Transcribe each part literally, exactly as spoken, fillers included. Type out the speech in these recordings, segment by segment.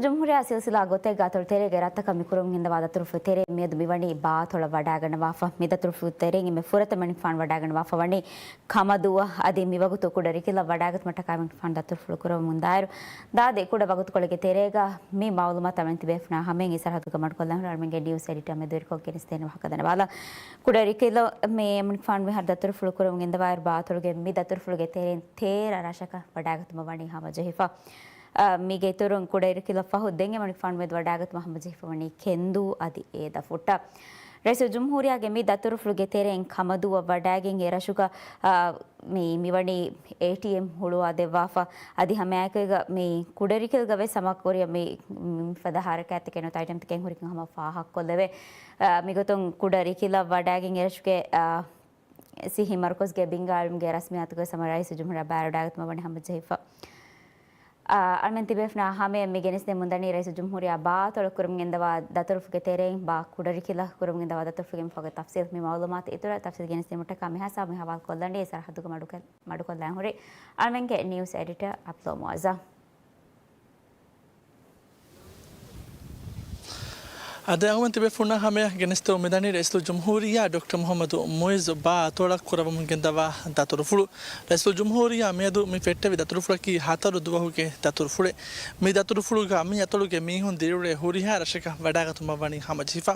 ޖުމްހޫރިއްޔާ ސިލްސިލާ ގޮތެއްގަ އަތޮޅު ތެރޭގެ ރަށްތަކަށް މި ކުރަމުން ގެންދަވާ ދަތުރުފުޅު ތެރޭ މިއަދު މިވަނީ ބާ އަތޮޅަށް ވަޑާގަންނަވާފަ. މި ދަތުރުފުޅު ތެރެއިން އެންމެ ފުރަތަމަ އަނިކުފާނު ވަޑާގަންނަވާފަ ވަނީ ކަމަދޫއަށް. އަދި މިވަގުތު ކުޑަ ރިކިލަށް ވަޑާގަތުމަށްޓަކާ އަނިކުފާނު ދަތުރުފުޅު ކުރަމުންދާއިރު، ދާދި ކުޑަ ވަގުތުކޮޅެއްގެ ތެރޭގަ މި މައުލޫމާތު އަޅަމެން ތިބޭފުޅުންނާ ހަމައިން އެ ސަރަހައްދުގަ މަޑުކޮށްލާން ހުރި. އަޅަމެންގެ ނިއުސް އެޑިޓަރ މެދުވެރިކޮށް ގެނެސްދޭނެ ވާހަކަ ދަންނަވާލަން. ކުޑަ ރިކިލަށް މި އަނިކުފާނު މިހާރު ދަތުރުފުޅު ކުރަމުން ގެންދަވާއިރު، ބާ އަތޮޅުގެ މި ދަތުރުފުޅުގެ ތެރެއިން ތޭރަ ރަށަކަށް ވަޑާގަތުމަށް ވަނީ ހަމަޖެހިފަ. އަ، މީގެ އިތުރުން ކުޑަ ރިކިލަށް ފަހު ދެން އަނިކުފާނު މެދު ވަޑާގަތުމަށް ހަމަޖެހިފަ ވަނީ ކެންދޫ އަދި އޭދަފުއްޓަށް. ރައީސުލްޖުމްހޫރިއްޔާގެ މި ދަތުރުފުޅުގެ ތެރެއިން ކަމަދޫއަށް ވަޑާގެން އެ ރަށުގަ، އަ، މި، މިވަނީ އޭޓީއެމް ހުޅުވާ ދެއްވާފަ. އަދި ހަމައެކަނި މި ކުޑަރިކިލްގަ ވެސް ހަމަ ކުރިއަށް މި، މިފަދަ ހަރަކާތްތަކެއް ނުވަތަ އައިޓަމްތަކެއް ހުރިކަން ހަމަ ފާހަގަކޮށްލެވޭ. އަ، މިގޮތުން ކުޑަރިކިލަށް ވަޑާގެން އެރަށުގެ، އަ، ސިއްހީ މަރުކަޒުގެ ބިންގާ އިލްމުގެ ރަސްމިއްޔާތުގަ ވެސް ހަމަ ރައީސުލްޖުމްހޫރިއްޔާ ބައިވެރިވަޑާގަތުމަށް ވަނީ ހަމަޖެހިފަ. އަ، އަޅަމެން ތިބޭފުޅުންނާ ހަމައަށް މި ގެނެސްދެމުންދަނީ ރައީސުލްޖުމްހޫރިއްޔާ ބާ އަތޮޅަށް ކުރަމުން ގެންދަވާ ދަތުރުފުޅުގެ ތެރެއިން ބާ ކުޑަރިކިލަށް ކުރަމުން ގެންދަވާ ދަތުރުފުޅުގެ މި ފަހުގެ ތަފްސީލް. މި މައުލޫމާތު އިތުރަށް ތަފްސީލް ގެނެސްދިނުމަށްޓަކާ މިހާ ސާ މި ހަވާލުކޮށްލަނީ އެ ސަރަހައްދުގަ މަޑުކޮށް، މަޑުކޮށްލާން ހުރި އަޅަމެންގެ ނިއުސް އެޑިޓަރ އަބްދުﷲ މުޢައްޒަމް. އަދި އަޅަމެން ތިބޭފުޅުންނާ ހަމައަށް ގެނެސްދެމުން މިދަނީ ރައީސުލްޖުމްހޫރިއްޔާ ޑޮކްޓަރ މުޙައްމަދު މުޢިއްޒު ބާ އަތޮޅަށް ކުރަމުން ގެންދަވާ ދަތުރުފުޅު. ރައީސުލްޖުމްހޫރިއްޔާ މިއަދު މި ފެއްޓެވި ދަތުރުފުޅަކީ ހަތަރު ދުވަހުގެ ދަތުރުފުޅެއް. މި ދަތުރުފުޅުގަ މި އަތޮޅުގެ މީހުން ދިރިއުޅޭ ހުރިހާ ރަށަކަށް ވަޑާގަތުމަށް ވަނީ ހަމަޖެހިފަ.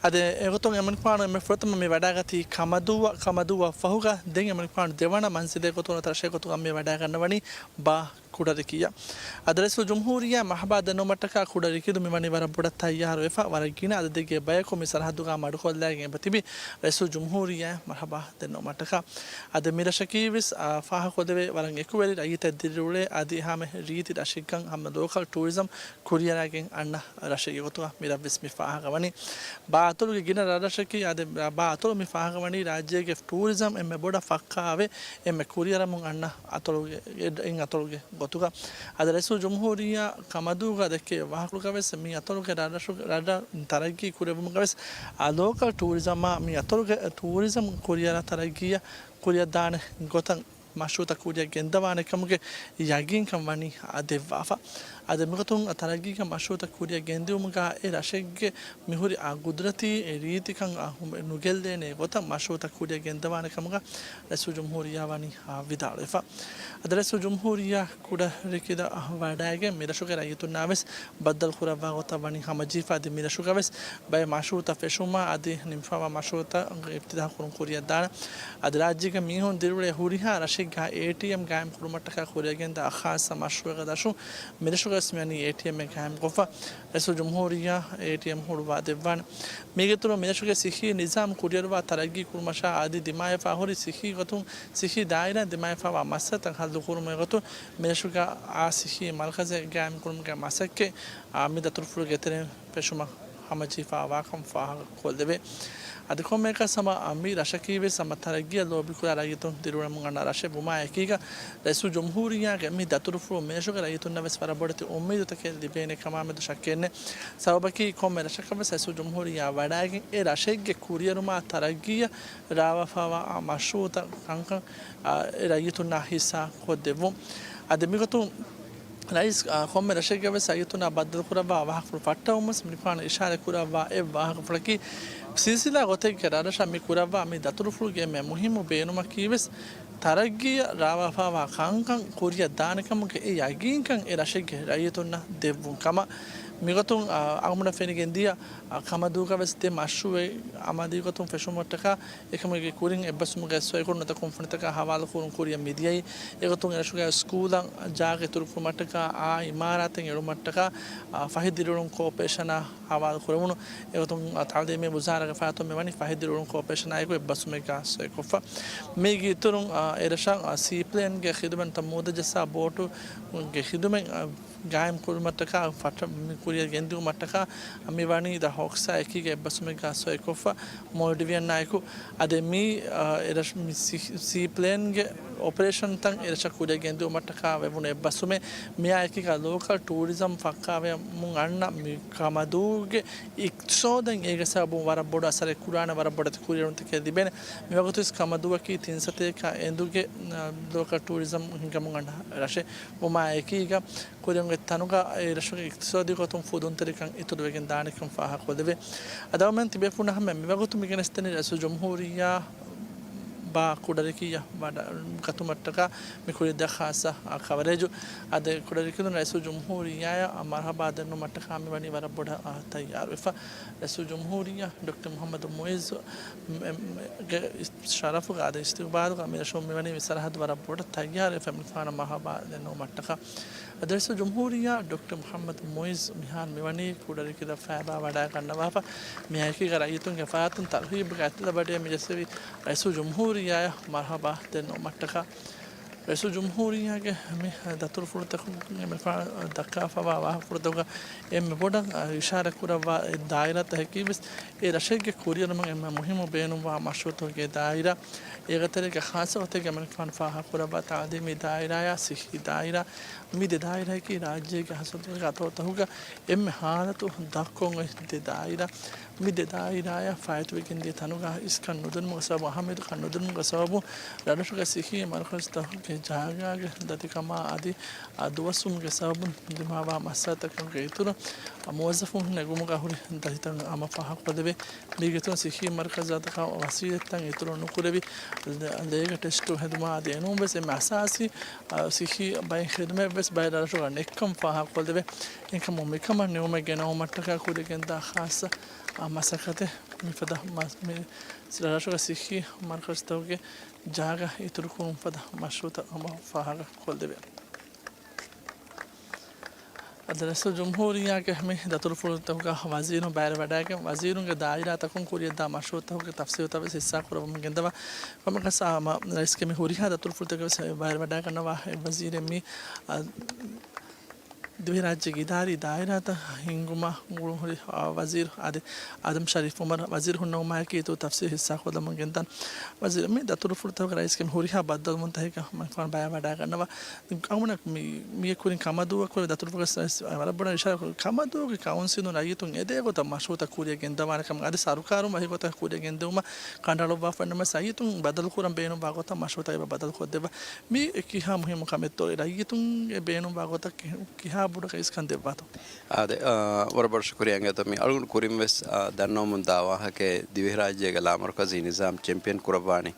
އަދި އެގޮތުން އަނިކުފާނު އެންމެ ފުރަތަމަ މި ވަޑާގަތީ ކަމަދޫއަށް، ކަމަދޫއަށް ފަހުގަ ދެން އަނިކުފާނު ދެވަނަ މަންޒިލެއް ގޮތުން ރަށެއް ގޮތުގަ މި ވަޑާގަންނަވަނީ ބާ ކުޑަރިކިއަށް. އަދި ރައީސުލްޖުމްހޫރިއްޔާ މަރުޙަބާ ދެންނެވުމަށްޓަކާ ކުޑަރިކިލު މިވަނީ ވަރަށް ބޮޑަށް ތައްޔާރުވެފަ، ވަރަށް ގިނަ އަދަދެއްގެ ބަޔަކު މި ސަރަހައްދުގަ މަޑުކޮށްލައިގެން އެބަތިބި ރައީސުލްޖުމްހޫރިއްޔާ މަރުޙަބާ ދެންނެވުމަށްޓަކާ. އަދި މި ރަށަކީވެސް، އާ، ފާހަގަކޮށްދެވޭ ވަރަށް އެކުވެރި ރައްޔިތެއް ދިރިއުޅޭ އަދި ހަމަ ރީތި ރަށެއްކަން ހަމަ ލޯކަލް ޓޫރިޒަމް ކުރިއަރާގެން އަންނަ ރަށެއްގެ ގޮތުގަ މި ރަށްވެސް މި ފާހަގަވަނީ. ބާ އަތޮޅުގެ ގިނަ ރަށްރަށަކީ އަދި ބާ އަތޮޅު މި ފާހަގަވަނީ ރާއްޖޭގެ ޓޫރިޒަމް އެންމެ ބޮޑަށް ފައްކާވެ، އެންމެ ކުރިއަރަމުން އަންނަ އަތޮޅުގެ، އެ، އެއް އަތޮޅުގެ ގޮތުގަ. އަދި ރައީސުލްޖުމްހޫރިއްޔާ ކަމަދޫގަ ދެއްކެވި ވާހަކަގަވެސް މި އަތޮޅުގެ ރަށްރަށު، ރަށްރަށް ތަރައްގީ ކުރެއްވުމުގަވެސް އާ ލޯކަލް ޓޫރިޒަމާ މި އަތޮޅުގެ ޓޫރިޒަމް ކުރިއަރާ ތަރައްގީއަށް ކުރިއަށްދާނެ ގޮތަށް މަޝްރޫޢުތައް ކުރިއަށް ގެންދަވާނެ ކަމުގެ ޔަގީންކަން ވަނީ ދެއްވާފަ. އަދި މިގޮތުން ތަރައްގީގެ މަޝްރޫޢުތައް ކުރިއަށް ގެންދިއުމުގަ އެ ރަށެއްގެ މިހުރި އާ ގުދުރަތީ ރީތިކަން އާ ނުގެއްލޭނެ ގޮތަށް މަޝްރޫޢުތައް ކުރިއަށް ގެންދަވާނެ ކަމުގަ ރައީސުލްޖުމްހޫރިއްޔާ ވަނީ އާ ވިދާޅުވެފަ. އަދި ރައީސުލްޖުމްހޫރިއްޔާ ކުޑަރިކިލަށް ވަޑައިގެން މިރަށުގެ ރައްޔިތުންނާވެސް ބައްދަލުކުރައްވާ ގޮތަށް ވަނީ ހަމަޖެހިފަ. އަދި މިރަށުގަވެސް ބައެއް މަޝްރޫޢުތައް ފެށުމާ އަދި ނިމިފައިވާ މަޝްރޫޢުތައް އިފްތިތާޙު ކުރުން ކުރިއަށްދާނެ. އަދި ރާއްޖޭގެ މީހުން ދިރިއުޅޭ ހުރިހާ ރަށެއްގަ އޭޓީއެމް ގާއިމް ކުރުމަށްޓަކާ ކުރިއަށްގެންދާ ޚާއްޞަ މަޝްރޫޢެއްގެ ދަށުން މިރަށުގަވެސް މިވަނީ އޭޓީއެމްއެއް ގާއިމްކޮށްފަ. ރައީސުލްޖުމްހޫރިއްޔާ އޭޓީއެމް ހުޅުވާ ދެއްވާނެ. މީގެއިތުރުން މިރަށުގެ ސިއްހީ ނިޒާމް ކުރިއަރުވާ ތަރައްގީ ކުރުމަށާ އަދި ދިމާވެފާ ހުރި ސިއްހީ ގޮތުން ސިއްހީ ދާއިރާއިން ދިމާވެފާވާ މައްސަލަތައް ހައްލުކުރުމުގެ ގޮތުން މިރަށުގަ އާ ސިއްހީ މަރުކަޒެއް ގާއިމްކުރުމުގެ މަސައްކަތް އާ މި ދަތުރުފުޅުގެ ތެރެއިން ފެށުމަށް ހަމަޖެހިފާވާކަން ފާހަގަކޮށްލެވޭ. އަދި ކޮންމެއަކަސް ހަމަ މި ރަށަކީވެސް ހަމަ ތަރައްގީއަށް ލޯބިކުރާ ރައްޔިތުން ދިރިއުޅެމުން އަންނަ ރަށެއް ވުމާއެކީގަ، ރައީސުލްޖުމްހޫރިއްޔާގެ މި ދަތުރުފުޅުން މިރަށުގެ ރައްޔިތުންނަށް ވެސް ވަރަށް ބޮޑެތި އުއްމީދުތަކެއް ލިބޭނެ ކަމާމެދު ޝައްކެއް ނެތް. ސަބަބަކީ ކޮންމެ ރަށަކަށް ވެސް ރައީސުލްޖުމްހޫރިއްޔާ ވަޑައިގެން އެ ރަށެއްގެ ކުރިއެރުމާ ތަރައްގީއަށް ރާވާފާވާ މަޝްރޫޢުތައް ކަންކަން އެ ރައްޔިތުންނާ ހިއްސާ ކޮށްދެއްވުން. އަދި މިގޮތުން ރައީސް، އާ، ކޮންމެ ރަށެއްގެ ވެސް ރައްޔިތުންނާ ބައްދަލުކުރައްވާ ވާހަކަފުޅު ފައްޓަވަމުން ވެސް މިނިފާނު އިޝާރަތް ކުރައްވާ އެއް ވާހަކަފުޅަކީ، ސިލްސިލާ ގޮތެއްގެ ރަށްރަށަށް މި ކުރައްވާ މި ދަތުރުފުޅުގެ އެންމެ މުހިއްމު ބޭނުމަކީ ވެސް ތަރައްގީއަށް ރާވާފާވާ ކަންކަން ކުރިއަށް ދާނެ ކަމުގެ އެ ޔަގީންކަން އެ ރަށެއްގެ ރައްޔިތުންނަށް ދެއްވުން ކަމަށް. މިގޮތުން، އާ، އަޅުގަނޑަށް ފެނިގެން ދިޔަ، އާ، ކަމަދޫގަ ވެސް ދެ މަޝްރޫޢެއް އަމަލީ ގޮތުން ފެށުމަށްޓަކާ އެކަމުގެ ކުރިން އެއްބަސްވުމުގެ ސޮއިކޮށް ނުވަތަ ކުންފުނިތަކާ ހަވާލުކުރުން ކުރިއަށް މިދިޔައީ. އެގޮތުން އެރަށުގައި ސްކޫލަށް ޖާގަ އިތުރުކުރުމަށްޓަކާ އާ އިމާރާތެއް އެޅުމަށްޓަކާ، އާ، ފަހި ދިރިއުޅުން ކޯޕަރޭޝަނާ ހަވާލު ކުރެވުނު. އެގޮތުން، އާ، ތައުލީމީ ވުޒާރާގެ ފަރާތުން މިވަނީ ފަހި ދިރިއުޅުން ކޯޕަރޭޝަނާއެކު އެއްބަސްވުމެއްގާ ސޮއިކޮށްފަ. މީގެ އިތުރުން، އާ، އެރަށަށް، އާ، ސީޕްލޭންގެ ޚިދުމަތް ނުވަތަ މޫދަޖައްސާ ބޯޓުގެ ޚިދުމަތް، އާ، ގާއިމް ކުރުމަށްޓަކާ ފައްޓަ-، މި ކުރިއަށް ގެންދިއުމަށްޓަކާ މިވަނީ ދަ ހޮކްސާ އެކީގަ އެއްބަސްވުމެއްގާ ސޮއިކޮށްފަ މޯލްޑިވިއަންނާއެކު. އަދި މި، އާ، އެރަށް-، މި ސި-، ސީޕްލޭންގެ އޮޕަރޭޝަންތައް އެރަށަށް ކުރިއަށް ގެންދިއުމަށްޓަކާ ވެވުނު އެއްބަސްވުމެއް. މިއާ އެކީގަ ލޯކަލް ޓޫރިޒަމް ފައްކާވެމުން އަންނަ މި ކަމަދޫގެ އިޤްތިޞާދަށް އޭގެ ސަބަބުން ވަރަށް ބޮޑު އަސަރެއް ކުރާނެ، ވަރަށް ބޮޑެތި ކުރިއެރުންތަކެއް ލިބޭނެ. މިވަގުތުވެސް ކަމަދޫއަކީ ތިން ސަތޭކަ އެނދުގެ، އަ، ލޯކަލް ޓޫރިޒަމް ހިނގަމުން އަންނަ ރަށެއް ވުމާ އެކީގަ ކުރިއެރުމުގެ ތަނުގަ އެ ރަށުގެ އިޤްތިޞާދީ ގޮތުން ފުދުންތެރިކަން އިތުރުވެގެން ދާނެކަން ފާހަގަކޮށްލެވޭ. އަދި އަޅުގަނޑުމެން ތިބޭފުޅުންނާ ހަމަ މިވަގުތު މި ގެނެސްދެނީ ރައީސުލްޖުމްހޫރިއްޔާ ބާ ކުޑަރިކިއްޔަށް ވަޑަ، ގަތުމަށްޓަކާ މި ކުރިއަށްދާ ޚާއްޞަ، އާ، ކަވަރޭޖު. އަދި ކުޑަރިކިލުން ރައީސުލްޖުމްހޫރިއްޔާއަށް މަރުޙަބާ ދެންނުމަށްޓަކާ މިވަނީ ވަރަށް ބޮޑަށް، އާ، ތައްޔާރުވެފަ. ރައީސުލްޖުމްހޫރިއްޔާ ޑޮކްޓަރ މުޙައްމަދު މުޢިއްޒު ގެ ޝަރަފުގަ އަދި އިސްތިޤްބާލުގަ މި ރަށުން މިވަނީ މި ސަރަޙައްދު ވަރަށް ބޮޑަށް ތައްޔާރުވެފަ މިފާނަށް މަރުޙަބާ ދެންނުމަށްޓަކާ. އަދި ރައީސުލްޖުމްހޫރިއްޔާ ޑޮކްޓަރ މުޙައްމަދު މުޢިއްޒު މިހާރު މިވަނީ ކުޑަރިކިލަށް ފައިބާ ވަޑައިގަންނަވާފަ. މިއާއެކީގަ ރައްޔިތުންގެ ފަރާތުން ތަރުހީބުގެ އަތިލަ ބަޑިއެއް މިޖެއްސެވި ރައީސުލްޖުމްހޫރިއްޔާއަށް މަރުޙަބާ ދެންނުމަށްޓަކާ. ރައީސުލްޖުމްހޫރިއްޔާގެ މި ދަތުރުފުޅުތަކުން އެންމެ ފާ-، ދައްކާފަވާ ވާހަކަފުޅުތަކުގަ އެންމެ ބޮޑަށް އިޝާރާތް ކުރައްވާ އެއް ދާއިރާތަކަކީވެސް އެ ރަށެއްގެ ކުރިއެރުމަށް އެންމެ މުހިއްމު ބޭނުންވާ މަޝްރޫޢުތަކުގެ ދާއިރާ. އޭގެ ތެރޭގަ ޚާއްޞަ ގޮތެއްގަ އެންމެން ފާހަގަކުރައްވާ ތަޢުލީމީ ދާއިރާއާ ޞިއްޙީ ދާއިރާ. މި ދެ ދާއިރާއަކީ ރާއްޖޭގެ ހަސަދުގެ އަތޮޅުތަކުގަ އެންމެ ހާލަތު ދަށްކޮށް އޮތް ދެ ދާއިރާ. މި ދެ ދާއިރާއާ ފާއިތުވެގެންދިޔަ ތަނުގަ އިސްކަން ނުދިނުމުގެ ސަބަބުން، އަހައްމިއްޔަތުކަން ނުދިނުމުގެ ސަބަބުން ރަށްރަށުގެ ޞިއްޙީ މަރުކަޒުތަކުގެ ޖާގާގެ ދަތިކަމާ އަދި އާ ދުވަސްވުމުގެ ސަބަބުން ދިމާވާ މައްސަލަތަކުގެ އިތުރުން، އާ، މުވައްޒަފުން ނެގުމުގަ ހުރި ދަތިތައް ހަމަ ފާހަގަކޮށްލެވޭ. މީގެ އިތުރުން ޞިއްޙީ މަރުކަޒުތަކަށް ވަސީލަތްތައް އިތުރު ނުކުރެވި، ލޭގެ ޓެސްޓު ހެދުމާ އަދި އެނޫން ވެސް އެންމެ އަސާސީ، އާ، ޞިއްޙީ ބައެއް ޚިދުމަތް ވެސް ބައެއް ރަށްރަށުގަ ނެތްކަން ފާހަގަކޮށްލެވޭ. އެކަމު މިކަމަށް ނިމުމެއް ގެނައުމަށްޓަކާ ކުރިއަށް ގެންދާ ޚާއްޞަ، އާ، މަސައްކަތެއް މިފަދަ މަ-، މި ރަށްރަށުގެ ޞިއްޙީ މަރުކަޒުތަކުގެ ޖާގަ އިތުރުކުރުން ފަދަ މަޝްރޫޢުތައް ހަމަ ފާހަގަކޮށްލެވޭ. އަދި ރައީސުލްޖުމްހޫރިއްޔާގެ މި ދަތުރުފުޅުތަކުގަ ވަޒީރުން ބައިވެރިވަޑައިގެން، ވަޒީރުންގެ ދާއިރާތަކުން ކުރިއަށްދާ މަޝްރޫޢުތަކުގެ ތަފްސީލުތައް ވެސް ހިއްސާކުރައްވަމުން ގެންދަވާ. ކޮންމެއަކަސް މަ-، ރައީސްގެ މި ހުރިހާ ދަތުރުފުޅުތަކަށް ވެސް ބައިވެރިވަޑައިގަންނަވާ އެއް ވަޒީރެއް މި، އަ، ދިވެހިރާއްޖޭގެ އިދާރީ ދާއިރާތައް ހިންގުމަށް ގުޅުން ހުރި، އާ، ވަޒީރު އާދެ، އާދަމް ޝަރީފް އުމަރު ވަޒީރު ހުންނަވުމާއެކީ އިތުރު ތަފްސީލް ހިއްސާކޮށްލަމުން ގެންދާނެ. ވަޒީރު މި ދަތުރުފުޅުތަކުގަ ރައީސްގެ މި ހުރިހާ ބައްދަލުވުންތަކެއްގަ މަ-، ފާން ބަޔާން ވަޑައިގަންނަވާ. އަޅުގަނޑަށް މި-، މީގެ ކުރިން ކަމަދޫއަށް ކުރެ ދަތުރުފުޅުގަ ވަރަށް ބޮޑަށް އިޝާރާތް ކުރި ކަމަދޫގެ ކައުންސިލުން ރައްޔިތުން އެދޭ ގޮތަށް މަޝްރޫޢުތައް ކުރިއަށް ގެންދަވާނެ ކަމަށް އަދި ސަރުކާރުން ވަކި ގޮތަކަށް ކުރިއަށް ގެންދެވުމަށް ކަނޑައަޅުއްވާފަ އިންނަމަސް ރައްޔިތުން ބަދަލުކުރަން ބޭނުންވާ ގޮތަށް މަޝްރޫޢުތައް އެބަ ބަދަލުކޮށްދެއްވާ. މީ ކިހާ މުހިއްމު ކަމެއްތޯ؟ ރައްޔިތުންގެ ބޭނުންވާ ގޮތަށް ކި-، ކިހާ ބޮޑަކަށް އިސްކަން ދެއްވާތޯ؟ އާދެ، އާ، ވަރަށް ބޮޑަށް ޝުކުރިއްޔާ އިނގޭތޯ. މި އަޅުގަނޑު ކުރިން ވެސް، އާ، ދަންނަވަމުން ދާ ވާހަކައެއް ދިވެހިރާއްޖޭގެ ލާމަރުކަޒީ ނިޒާމް ޗެމްޕިއަން ކުރައްވާނީ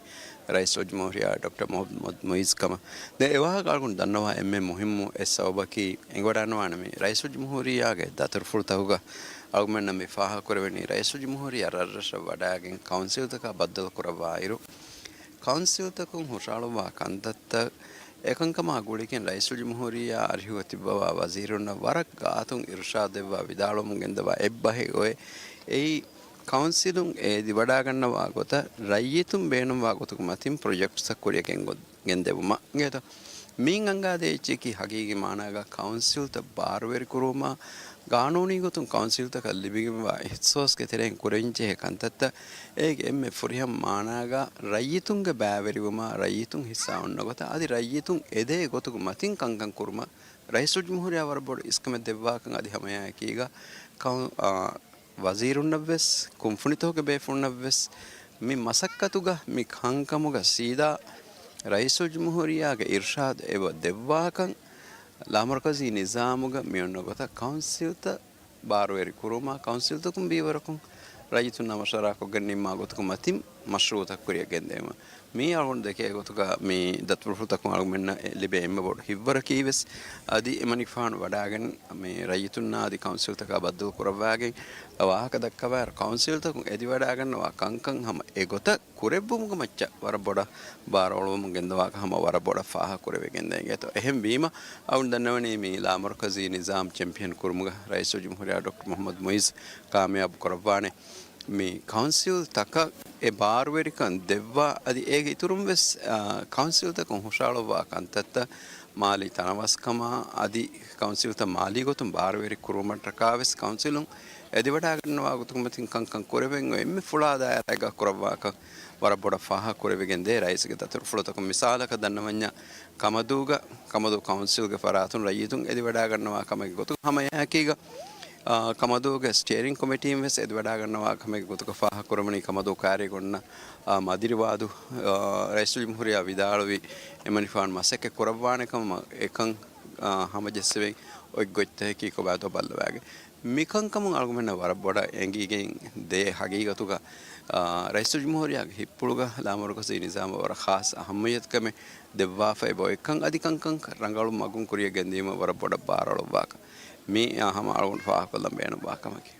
ރައީސުލްޖުމްހޫރިއްޔާ ޑޮކްޓަރ މުޙައްމަދު މުޢިއްޒު ކަމަށް. ދެން އެ ވާހަކަ އަޅުގަނޑު ދަންނަވާ އެންމެ މުހިއްމު އެއް ސަބަބަކީ އެނގިވަޑައިގަންނަވާނެ މި ރައީސުލްޖުމްހޫރިއްޔާގެ ދަތުރުފުޅުތަކުގަ އަޅުގަނޑުމެންނަށް މި ފާހަގަކުރެވެނީ ރައީސުލްޖުމްހޫރިއްޔާ ރަށްރަށަށް ވަޑައިގެން ކައުންސިލްތަކާ ބައްދަލު ކުރައްވާއިރު، ކައުންސިލްތަކުން ހުށަހަޅުއްވާ ކަންތައްތައް އެކަންކަމާ ގުޅިގެން ރައީސުލްޖުމްހޫރިއްޔާ އަރިހުގަ ތިއްބަވާ ވަޒީރުންނަށް ވަރަށް ގާތުން އިރުޝާދު ދެއްވާ ވިދާޅުވަމުން ގެންދަވާ އެއްބަހެއް އޮތް. އެއީ ކައުންސިލުން އެ އެދިވަޑައިގަންނަވާ ގޮތަށް ރައްޔިތުން ބޭނުންވާ ގޮތުގެ މަތިން ޕްރޮޖެކްޓްސްއަށް ކުރިއަށް ގެންގޮ-، ގެންދެވުމަށް އިނގޭތޯ. މިއިން އަންގާދޭ އެއްޗަކީ ހަގީގީ މާނާގަ ކައުންސިލްތައް ބާރުވެރިކުރުވުމާ، ގާނޫނީ ގޮތުން ކައުންސިލްތަކަށް ލިބިގެންވާ އިހްތިސޯސްގެ ތެރެއިން ކުރަންޖެހޭ ކަންތައްތައް އޭގެ އެންމެ ފުރިހަމަ މާނާގަ ރައްޔިތުންގެ ބައިވެރިވުމާ، ރައްޔިތުން ހިއްސާ އޮންނަ ގޮތަށް އަދި ރައްޔިތުން އެދޭ ގޮތުގެ މަތިން ކަންކަން ކުރުމަށް ރައީސުލްޖުމްހޫރިއްޔާ ވަރަށް ބޮޑު އިސްކަމެއް ދެއްވާކަން އަދި ހަމައެއާއެކީގަ ކައު-، އާ، ވަޒީރުންނަށްވެސް، ކުންފުނިތަކުގެ ބޭފުޅުންނަށްވެސް މި މަސައްކަތުގަ މި ކަންކަމުގަ ސީދާ ރައީސުލްޖުމްހޫރިއްޔާގެ އިރުޝާދު އެބަ ދެއްވާކަން ލާމަރުކަޒީ ނިޒާމުގަ މިއޮންނަ ގޮތަށް ކައުންސިލްތައް ބާރުވެރި ކުރުމާ، ކައުންސިލްތަކުން ބީވަރަކުން ރައްޔިތުންނާ މަޝްވަރާކޮށްގެން ނިންމާ ގޮތަކުން މަތިން މަޝްރޫޢުތައް ކުރިއަށް ގެންދެވުމަށް. މީ އަޅުގަނޑު ދެކޭ ގޮތުގަ މި ދަތުރުފުޅުތަކުން އަޅުގަނޑުމެންނަށް ލިބޭ އެންމެ ބޮޑު ހިތްވަރަކީވެސް، އަދި އެމަނިކުފާނު ވަޑައިގެން މި ރައްޔިތުންނާ އަދި ކައުންސިލްތަކާ ބައްދަލު ކުރައްވާގެން ވާހަކަ ދައްކަވާއިރު، ކައުންސިލްތަކުން އެދިވަޑައިގަންނަވާ ކަންކަން ހަމަ އެގޮތަށް ކުރެއްވުމުގެ މައްޗަށް ވަރަށް ބޮޑަށް ބާރު އޮޅުވަމުން ގެންދަވާކަން ހަމަ ވަރަށް ބޮޑަށް ފާހަގަކުރެވިގެންދޭ އިނގޭތޯ. އެހެންވީމަ، އަޅުގަނޑު ދަންނަވަނީ މި ލާމަރުކަޒީ ނިޒާމް ޗެމްޕިއަން ކުރުމުގަ ރައީސުލްޖުމްހޫރިއްޔާ ޑޮކްޓަރ މުޙައްމަދު މުޢިއްޒު ކާމިޔާބު ކުރައްވާނެ. މި ކައުންސިލް ތަކަށް އެ ބާރުވެރިކަން ދެއްވާ، އަދި އޭގެ އިތުރުން ވެސް، އާ، ކައުންސިލް ތަކުން ހުށަހަޅުއްވާ ކަންތައްތައް މާލީ ތަނަވަސްކަމާ އަދި ކައުންސިލްތައް މާލީ ގޮތުން ބާރުވެރި ކުރުމަށްޓަކާވެސް ކައުންސިލުން އެދިވަޑާގަންނަވާ ގޮތުގެ މަތިން ކަންކަން ކުރެވެން އޮތް އެންމެ ފުޅާ ދާއިރާއެއްގަ ކުރައްވާކަށް ވަރަށް ބޮޑަށް ފާހަގަ ކުރެވިގެން ދޭ ރައީސްގެ ދަތުރުފުޅުތަކުން. މިސާލަކަށް ދަންނަވަންޏާ ކަމަދޫގަ، ކަމަދޫ ކައުންސިލްގެ ފަރާތުން ރައްޔިތުން އެދިވަޑާގަންނަވާ ކަމެއްގެ ގޮތުގަ ހަމައެއާއެކީގަ، އާ، ކަމަދޫގެ ސްޓިއަރިން ކޮމިޓީން ވެސް އެދިވަޑާގަންނަވާ ކަމެއްގެ ގޮތުގަ ފާހަގަކުރެވުނީ ކަމަދޫ ކާރީގަ އޮންނަ، އާ، މަދިރިވާދު، އާ، ރައީސުލްޖުމްހޫރިއްޔާ ވިދާޅުވި އެމަނިފާން މަސައްކަތް ކުރައްވާނެ ކަމަށް އެކަން، އާ، ހަމަޖެއްސެވެން އޮތް ގޮތްތަކަކީ ކޮބާތޯ ބައްލަވާގެން. މިކަންކަމުން އަޅުގަނޑުމެންނަށް ވަރަށް ބޮޑަށް އެނގިގެން ދޭ ހަގީގަތުގަ، އާ، ރައީސުލްޖުމްހޫރިއްޔާގެ ހިތްޕުޅުގަ ލާމަރުކަޒީ ނިޒާމަށް ވަރަށް ޚާއްޞަ އަހައްމިއްޔަތުކަމެއް ދެއްވާފައި އޮތްކަން އަދި ކަންކަން ރަނގަޅު މަގުން ކުރިއަށް ގެންދިއުމަށް ވަރަށް ބޮޑަށް ބާރުއަޅުއްވާކަން. މި، އާ، ހަމަ އަޅުގަނޑު ފާހަގަކޮށްލަން ބޭނުންވާ ކަމަކީ.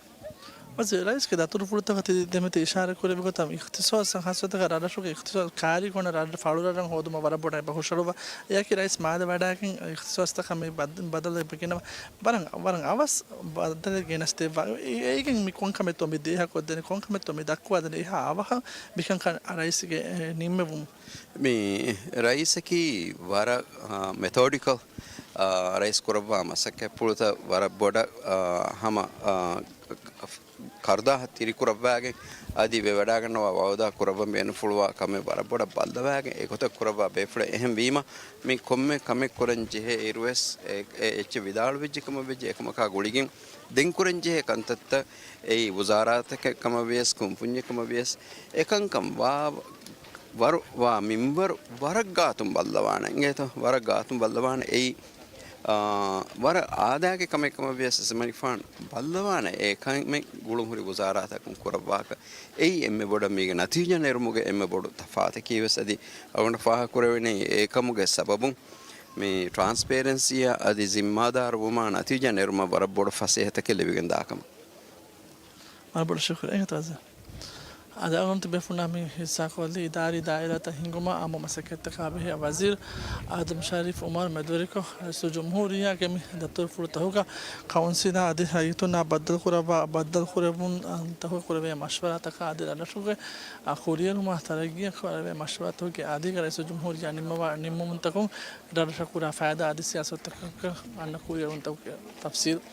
ވަޒީރު، ރައީސްގެ ދަތުރުފުޅުތަކަށް ތި ދެމެތި އިޝާރާތް ކުރެއްވި ގޮތަށް އިޚްތިޞާޞް ޚާއްޞަތަކަށް ރަށްރަށުގެ އިޚްތިޞާޞް ކާރީގަ އޮންނަ ރަށް ފަޅުރަށްރަށް ހޯދުމަށް ވަރަށް ބޮޑަށް އެބަ ހުށަހަޅުއްވާ. އެއަކީ ރައީސް މާދަ ވަޑައިގެން އިޚްތިޞާޞްތަކަށް މި ބަދ-، ބަދަލެއް ގެނަވާ. ވަރަށް، ވަރަށް އަވަސް ބަދަލެއް ގެނެސްދެއްވާ. އެ-، އޭގެން މި ކޮން ކަމެއްތޯ މި ދޭހަކޮށްދޭނެ، ކޮން ކަމެއްތޯ މި ދައްކުވާދޭނެ، އެހާ އަވަހަށް މިކަންކަން ރައީސްގެ، އެ، ނިންމެވުން. މި ރައީސަކީ ވަރަށް، އާ، މެތޯޑިކަލް، އާ، ރައީސް ކުރައްވާ މަސައްކަތްޕުޅުތައް ވަރަށް ބޮޑަށް، އާ، ހަމަ، އާ، ކަރުދާހަށް ތިރިކުރައްވާގެން އަދި ވެވަޑާގަންނަވާ ވައުދާ ކުރައްވަން ބޭނުންފުޅުވާ ކަމެއް ވަރަށް ބޮޑަށް ބައްލަވާގެން އެގޮތަށް ކުރައްވާ ބޭފުޅެއް. އެހެން ވީމަ، މި ކޮންމެ ކަމެއް ކުރަން ޖެހޭ އިރުވެސް އެ، އެ އެއްޗެއް ވިދާޅުވެއްޖެ ކަމަށް ވެއްޖެ އެކަމަކާ ގުޅިގެން ދެން ކުރަން ޖެހޭ ކަންތައްތައް އެއީ ވުޒާރާތަކެއް ކަމަށް ވިޔަސް، ކުންފުންޏެއް ކަމަށް ވިޔަސް، އެކަންކަން ވާ، ވަރު، ވާ މިންވަރު ވަރަށް ގާތުން ބައްލަވާނެ. އިނގޭތޯ؟ ވަރަށް ގާތުން ބައްލަވާނެ. އެއީ، އާ، ވަރަށް އާދައިގެ ކަމެއް ކަމަށް ވިޔަސް އެމަނިފާން ބައްލަވާނެ އެ ކަމެއް ގުޅުންހުރި ވުޒާރާތަކުން ކުރައްވާކަށް. އެއީ އެންމެ ބޮޑަށް މީގެ ނަތީޖާ ނެރުމުގެ އެންމެ ބޮޑު ތަފާތަކީ ވެސް އަދި އަޅުގަނޑަށް ފާހަގަކުރެވެނީ އެކަމުގެ ސަބަބުން މި ޓްރާންސްޕޭރެންސީއާ އަދި ޒިންމާދާރުވުމާ ނަތީޖާ ނެރުމަށް ވަރަށް ބޮޑު ފަސޭހަތަކެއް ލިބިގެން ދާކަމަށް. ވަރަށް ބޮޑަށް ޝުކުރިއްޔާ. އަދި އަޅުގަނޑު ބޭފުޅުންނާ މި ހިއްސާކޮށްލީ އިދާރީ ދާއިރާތައް ހިންގުމަށް އާއްމު މަސައްކަތްތަކާ ބެހޭ ވަޒީރު އާދަމް ޝަރީފް އުމަރު މެދުވެރިކޮށް، ރައީސުލްޖުމްހޫރިއްޔާގެ މި ދަތުރުފުޅުތަކުގަ ކައުންސިލާ އަދި ރައްޔިތުންނާ ބައްދަލުކުރައްވާ ބައްދަލުކުރެއްވުންތަކުގަ ކުރެވޭ މަޝްވަރާތަކާ އަދި ރަށްރަށުގެ، އާ، ކުރިއެރުމާ ތަރައްގީއަށް ކުރެވޭ މަޝްވަރާތަކުގެ އަދި ރައީސުލްޖުމްހޫރިއްޔާ ނިންމަވާ ނިންމުމުންތަކުން ރަށްރަށަށް ކުރާ ފައިދާ އަދި ސިޔާސަތުތަކަށް އަންނަ ކުރިއެރުންތަކުގެ ތަފްސީލް.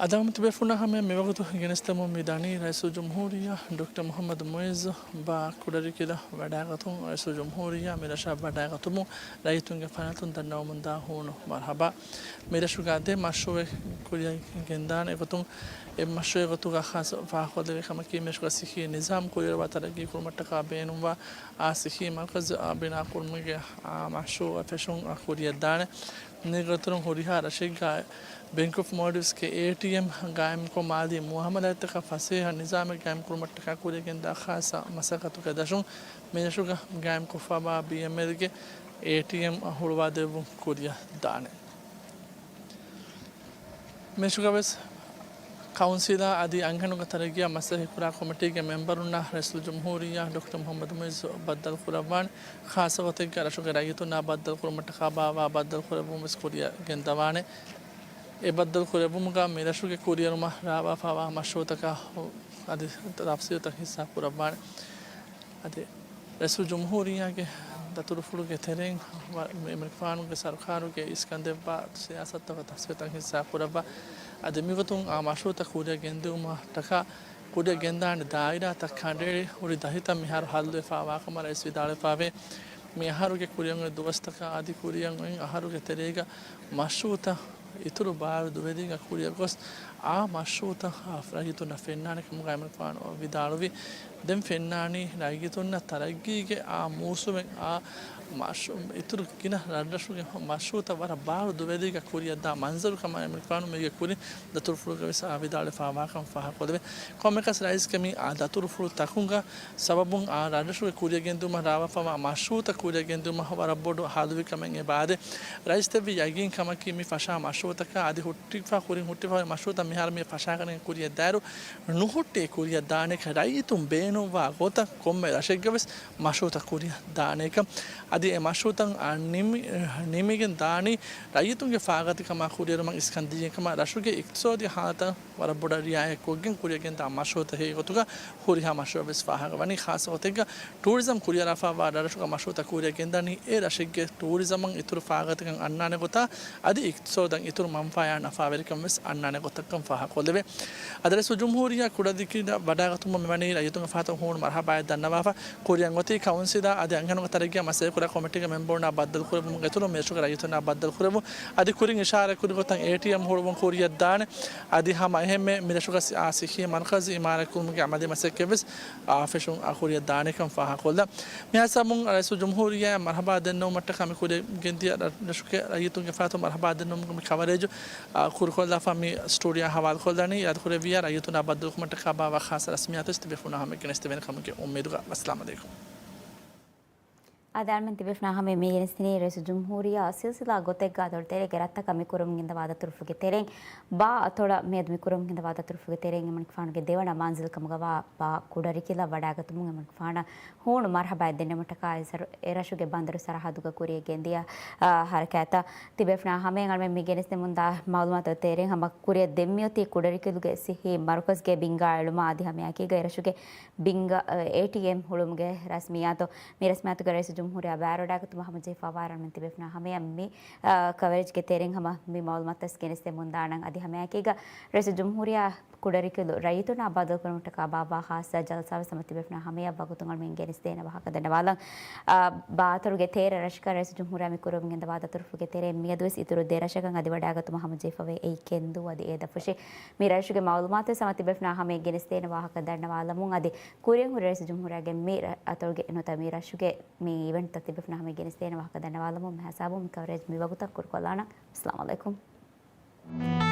އަދި އަޅުގަނޑު ބޭފުޅުންނާ ހަމަޔަށް މިވަގުތު ގެނެސްދެމުން މި ދަނީ ރައީސުލްޖުމްހޫރިއްޔާ ޑޮކްޓަރ މުޙައްމަދު މުޢިއްޒު ބާ ކުޑަރިކިލަށް ވަޑައިގަތުމުން، ރައީސުލްޖުމްހޫރިއްޔާ މި ރަށަށް ވަޑައިގަތުމުން ރައްޔިތުންގެ ފަރާތުން ދަންނަވަމުންދާ ހޫނު މަރުޙަބާ. މި ރަށުގަ ދެ މަޝްރޫޢެއް ކުރިއަށް ގެންދާނެ. އެގޮތުން އެ މަޝްރޫޢުގެ ގޮތުގަ ޚާއްޞަ ފާހަގަކޮށްލެވޭ ކަމަކީ، މި ރަށުގަ ސިއްހީ ނިޒާމް ކުރިއަރުވާ ތަރައްގީ ކުރުމަށްޓަކާ ބޭނުންވާ އާ ސިއްހީ މަރުކަޒު އާ ބިނާކުރުމުގެ އާ މަޝްރޫޢަށް ފެށުން އާ ކުރިއަށްދާނެ. މީގެ އިތުރުން ހުރިހާ ރަށެއްގަ ބެންކް އޮފް މޯލްޑިވްސްގެ އޭޓީއެމް ގާއިމްކޮށް މާލީ މުއާމަލާތްތަކަށް ފަސޭހަ ނިޒާމެއް ގާއިމްކުރުމަށްޓަކާ ކުރިއަށްގެންދާ ޚާއްޞަ މަސައްކަތުގެ ދަށުން މި ރަށުގަ ގާއިމްކޮށްފައިވާ ބީއެމްއެލްގެ އޭޓީއެމް ހުޅުވާދެއްވުން ކުރިއަށް ދާނެ. މިރަށުގަވެސް ކައުންސިލާ އަދި އަންހެނުންގެ ތަރައްގީއާ މަސައްކަތްކުރާ ކޮމިޓީގެ މެމްބަރުންނާ ރައީސުލްޖުމްހޫރިއްޔާ ޑޮކްޓަރ މުޙައްމަދު މުޢިއްޒު ބައްދަލުކުރައްވާނެ. ޚާއްޞަ ގޮތެއްގަ ރަށުގެ ރައްޔިތުންނާ ބައްދަލުކުރުމަށްޓަކާ ބާއްވާ ބައްދަލުކުރެއްވުން ވެސް ކުރިއަށް ގެންދަވާނެ. އެ ބައްދަލުކުރެއްވުމުގަ މި ރަށުގެ ކުރިއެރުމަށް ރާވާފައިވާ މަޝްރޫޢުތަކާ އަދި ތަފްސީލުތައް ހިއްސާކުރައްވާނެ. އަދި ރައީސުލްޖުމްހޫރިއްޔާގެ ދަތުރުފުޅުގެ ތެރެއިން ވަ-، އެމަނިކުފާނުގެ ސަރުކާރުގެ އިސްކަންދެއްވާ ސިޔާސަތުތަކަށް ތަފްސީލުތައް ހިއްސާކުރައްވާ. އަދި މިގޮތުން އާ މަޝްރޫޢުތައް ކުރިއަށް ގެންދިއުމަށްޓަކާ ކުރިއަށް ގެންދާނެ ދާއިރާތައް ކަނޑައެޅި ހުރި ދަތިތައް މިހާރު ހައްލުވެފައިވާކަމަށް ރައީސް ވިދާޅުވެފައިވޭ. މި އަހަރުގެ ކުރިއަށް އޮތް ދުވަސްތަކާ އަދި ކުރިއަށް އޮތް އަހަރުގެ ތެރޭގަ މަޝްރޫޢުތައް އިތުރު ބާރު ދުވެލީގަ ކުރިއަށް ގޮސް، އާ މަޝްރޫޢުތައް ރައްޔިތުންނަށް ފެންނާނެ ކަމުގައި އެމަނިކުފާނު ވިދާޅުވި. ދެން ފެންނާނީ ރައްޔިތުންނަށް ތަރައްގީގެ އާ މޫސުމެއް އާ މަޝް-، އިތުރު ގިނަ ރަށްރަށުގެ މަޝްރޫޢުތައް ވަރަށް ބާރު ދުވެލީގަ ކުރިއަށްދާ މަންޒަރު ކަމަށް އެމަނިކުފާނު މީގެ ކުރިން ދަތުރުފުޅުގަ ވެސް އާ ވިދާޅުވެފައިވާކަން ފާހަގަކޮށްލެވޭ. ކޮންމެއަކަސް ރައީސްގެ މި އާ ދަތުރުފުޅު ތަކުންގަ ސަބަބުން އާ ރަށްރަށުގެ ކުރިއަށް ގެންދިއުމަށް ރާވާފައިވާ މަޝްރޫޢުތައް ކުރިއަށް ގެންދިއުމަށް ވަރަށް ބޮޑު ހައްލުވި ކަމެއް އެބައާދޭ. ރައީސް ދެއްވި ޔަގީން ކަމަކީ މި ފަށާ މަޝްރޫޢު މަޝްރޫޢުތަކާ އަދި ހުއްޓިފަ ކުރިން ހުއްޓިފަ މަޝްރޫޢުތައް މިހާރު މި ފަށާގަނެ ކުރިއަށް ދާއިރު ނުހުއްޓި ކުރިއަށް ދާނެކަން ރައްޔިތުން ބޭނުންވާ ގޮތަށް ކޮންމެ ރަށެއްގަވެސް މަޝްރޫޢުތައް ކުރިއަށް ދާނެކަން. އަދި އެ މަޝްރޫޢުތައް ނިމި-، ނިމިގެން ދާނީ ރައްޔިތުންގެ ފާގަތިކަމާ ކުރިއެރުމަށް އިސްކަން ދީގެން ކަމަށް ރަށުގެ އިޤްތިޞާދީ ހާލަތަށް ވަރަށް ބޮޑަށް ރިޢާޔަތްކޮށްގެން ކުރިއަށް ގެންދާ މަޝްރޫޢުތައް ހެޔޮ ގޮތުގަ ހުރިހާ މަޝްރޫޢެއް ވެސް ފާހަގަވަނީ. ޚާއްޞަ ގޮތެއްގަ ޓޫރިޒަމް ކުރިއަރާފައިވާ ރަށުގަ މަޝްރޫޢުތައް ކުރިއަށް ގެންދަނީ އެ ރަށެއްގެ ޓޫރިޒަމަށް އިތުރު ފާގަތަކަށް އަންނާނެ ގޮތާ އަދި އިޤްތިޞާދަށް އިތުރު މަންފާޔާ ނަފާވެރިކަން ވެސް އަންނާނެ ގޮތަކަށް ފާހަގަކޮށްލެވޭ. އަދި ރައީސުލްޖުމްހޫރިއްޔާ ކުޑަރިކިލަށް ވަޑައިގަތުމަށް މިވަނީ ރައްޔިތުންގެ ފަހަތަށް ހޫނު މަރުޙަބާއެއް ދަންނަވާފަ، ކުރިއަށް އޮތީ ކައުންސިލާ އަދި އަންހެނުންގެ ތަރައްގީއާ މަސައްކަތްކުރާ ކޮމިޓީގެ މެމްބަރުންނާ ބައްދަލުކުރެއްވުމުން އިތުރު މިރަށުގެ ރައްޔިތުންނާ ބައްދަލުކުރެއްވުން. އަދި ކުރިން އިޝާރާތްކުރި ގޮތަށް އޭޓީއެމް ހުޅުވުން ކުރިއަށްދާނެ. އަދި ހަމަ އެހެންމެ މިރަށުގަ ސި-، އާ، ޞިއްޙީ މަރުކަޒު އިމާރާތްކުރުމުގެ އަމަލީ މަސައްކަތްވެސް އާ، ފެށުން އާ ކުރިއަށް ދާނެކަން ފާހަގަކޮށްލާ. މިހާ ހިސާބުން ރައީސުލްޖުމްހޫރިއްޔާއަށް މަރުޙަބާ ދެންނެވުމަށްޓަކާ މި ކުރިއަށް ގެންދިޔަ ރަ-، ރަށުގެ ރައްޔިތުންގެ ފަހަތުން މަރުޙަބާ ދެންނެވުމުގެ މި ކަވަރޭޖު، އާ، ކުރުކޮށްލާފަ މި ސްޓޫޑިއޯއާ ހަވާލުކޮށްލަނީ. އިރާދަކުރެއްވިއްޔާ ރައްޔިތުންނާ ބައްދަލުކުރުމަށްޓަކާ ބާއްވާ ޚާއްޞަ ރަސްމިއްޔާތުވެސް ތިބޭފުޅުންނާ ހަމައަށް ގެނެސްދެވޭނެ ކަމުގެ އުއްމީދުގަ. ވައްސަލާމް ޢަލައިކުމް. އާދެ، އަޅުމެން ތިބޭފުޅުންނާ ހަމައަށް މި ގެނެސްދިނީ ރައީސުލްޖުމްހޫރިއްޔާ ސިލްސިލާ ގޮތެއްގަ އަތޮޅު ތެރޭގެ ރަށްތަކަށް މި ކުރަމުން ގެންދަވާ ދަތުރުފުގެ ތެރެއިން ބާ އަތޮޅަށް މިއަދު މި ކުރަމުން ގެންދަވާ ދަތުރުފުގެ ތެރެއިން އެމަނިކުފާނުގެ ދެވަނަ މަންޒިލް ކަމުގަވާ ބާ ކުޑަރިކިލަށް ވަޑައިގަތުމުން އެމަނިކުފާނަށް ހޫނު މަރުޙަބާއެއް ދެންނެވުމަށްޓަކާ އެ ރަށުގެ ބަނދަރު ސަރަހައްދުގަ ކުރިއަށް ގެންދިޔަ، އާ، ހަރަކާތްތައް ތިބޭފުޅުންނާ ހަމައަށް އަޅުމެން މި ގެނެސްދެމުންދާ މަޢުލޫމާތުގެ ތެރެއިން ހަމަ ކުރިއަށް ދެން މިއޮތީ ކުޑަރިކިލުގެ ޞިއްޙީ މަރުކަޒުގެ ބިންގާ އެޅުމާ އަދި ހަމައެކީގަ އެ ރަށުގެ ބިންގާ، އޭޓީއެމް ހުޅުމުގެ ރަސްމިއްޔާތު. މި ރަސްމިއްޔާތުގަ ރައީސުލްޖުމްހޫރިއްޔާ ބައިވެރިވެވަޑައިގަތުމަށް ހަމަޖެހިފައިވާ އަޅުމެން ތިބޭފުޅުންނާ ހަމައަށް މި، އާ، ކަވަރޭޖްގެ ތެރެއިން ހަމަ މި މަޢުލޫމާތުވެސް ގެނެސްދެމުންދާނަން. އަދި ހަމައެކީގަ ރައީސުލްޖުމްހޫރިއްޔާ ކުޑަރިކިލު ރައްޔިތުންނާ ބައްދަލުކުރުމަށްޓަކާ ބާއްވާ ޚާއްޞަ ޖަލްސާވެސް ހަމަ ތިބޭފުޅުންނާ ހަމައަށް ވަގުތުން އަޅުމެން ގެނެސްދޭނެ ވާހަކަ ދަންނަވާލަން. އާ، ބާ އަތޮޅުގެ ތޭރަ ރަށަކަށް ރައީސުލްޖުމްހޫރިއްޔާ މި ކުރަމުން ގެންދަވާ ދަތުރުފުގެ ތެރެއިން މިއަދުވެސް އިތުރު ދެ ރަށަކަށް އަދި ވަޑައިގަތުމަށް ހަމަޖެހިފަވޭ. އެއީ ކެންދޫ އަދި އޭދަފުށި. މި ރަށުގެ މަޢުލޫމާތުވެސް ހަމަ ތިބޭފުޅުންނާ ހަމައަށް ގެނެސްދޭނެ ވާހަކަ ދަންނަވާލަމުން އަދި ކުރިއަށް ހުރި ރައީސުލްޖުމްހޫރިއްޔާގެ މި ރަ-، އަތޮޅުގެ ނުވަތަ މި ރަށުގެ މި އިވެންޓްތައް ތިބޭފުޅުންނާ ހަމައަށް ގެނެސްދޭނެ ވާހަކަ ދަންނަވާލަމުން މި ހިސާބުން މި ކަވަރޭޖް މި ވަގުތަށް ކުރުކޮށްލާނަން. އައްސަލާމު ޢަލައިކުމް.